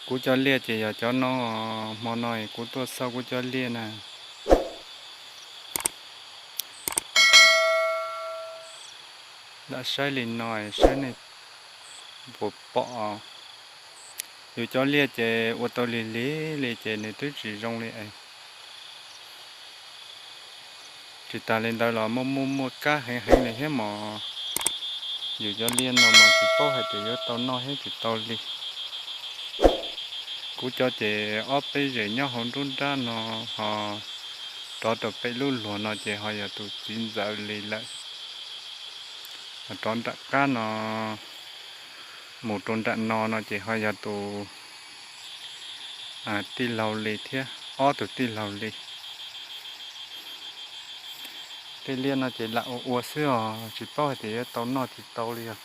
Kuv cov liaj ces yog cov no, hmo no kuv tuaj xauj kuv cov liaj na. Lam saib li no saib nej puas pom. Yus cov liaj ces ua tau lig lig li ces nws twb tsis zoo li es. Tsis tas li ntawd los muaj muaj muaj kab heev heev li thiab mos. Yus cov liaj no mas tsis paub hais tias yuav tau noj thiab tsis tau li. Kuv cov ces ob peb zem nyob hauv nruab nrab no, ho rov rau pem lub luag no ces ho yog tus txiv ntxawm li lawm. Ho rov nram qab no mus rau nram no no ces ho yog tus tij laug li thiab ob tug tij laug li. Tej liaj no ces lam ua ua xwb os, tsis paub hais tias yuav tau noj tsis tau li os.